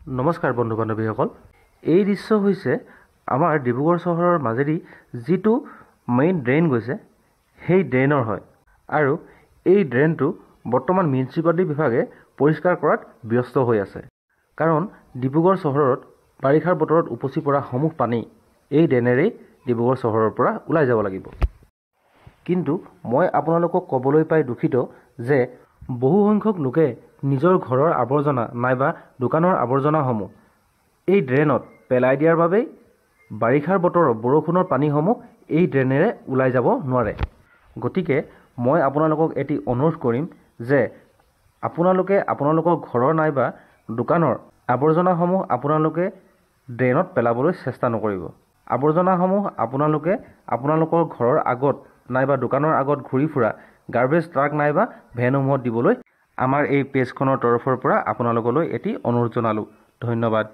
নমস্কাৰ বন্ধু বান্ধৱীসকল, এই দৃশ্য হৈছে আমাৰ ডিব্ৰুগড় চহৰৰ মাজেদি যিটো মেইন ড্ৰেইন গৈছে সেই ড্ৰেইনৰ হয় আৰু এই ড্ৰেইনটো বৰ্তমান মিউনিচিপালিটি বিভাগে পৰিষ্কাৰ কৰাত ব্যস্ত হৈ আছে। কাৰণ ডিব্ৰুগড় চহৰত বাৰিষাৰ বতৰত উপচি পৰা সমূহ পানী এই ড্ৰেইনেৰেই ডিব্ৰুগড় চহৰৰ পৰা ওলাই যাব লাগিব। কিন্তু মই আপোনালোকক ক'বলৈ পাই দুখিত যে বহু সংখ্যক লোকে নিজৰ ঘৰৰ আৱৰ্জনা নাইবা দোকানৰ আৱৰ্জনাসমূহ এই ড্ৰেইনত পেলাই দিয়াৰ বাবেই বাৰিষাৰ বতৰত বৰষুণৰ পানীসমূহ এই ড্ৰেইনেৰে ওলাই যাব নোৱাৰে। গতিকে মই আপোনালোকক এটি অনুৰোধ কৰিম যে আপোনালোকে আপোনালোকৰ ঘৰৰ নাইবা দোকানৰ আৱৰ্জনাসমূহ আপোনালোকে ড্ৰেইনত পেলাবলৈ চেষ্টা নকৰিব। আৱৰ্জনাসমূহ আপোনালোকে আপোনালোকৰ ঘৰৰ আগত নাইবা দোকানৰ আগত ঘূৰি ফুৰা গাৰ্বেজ ট্ৰাক নাইবা ভেনসমূহত দিবলৈ আমাৰ এই পেজখনৰ তৰফৰ পৰা আপোনালোকলৈ এটি অনুৰোধ জনালোঁ। ধন্যবাদ।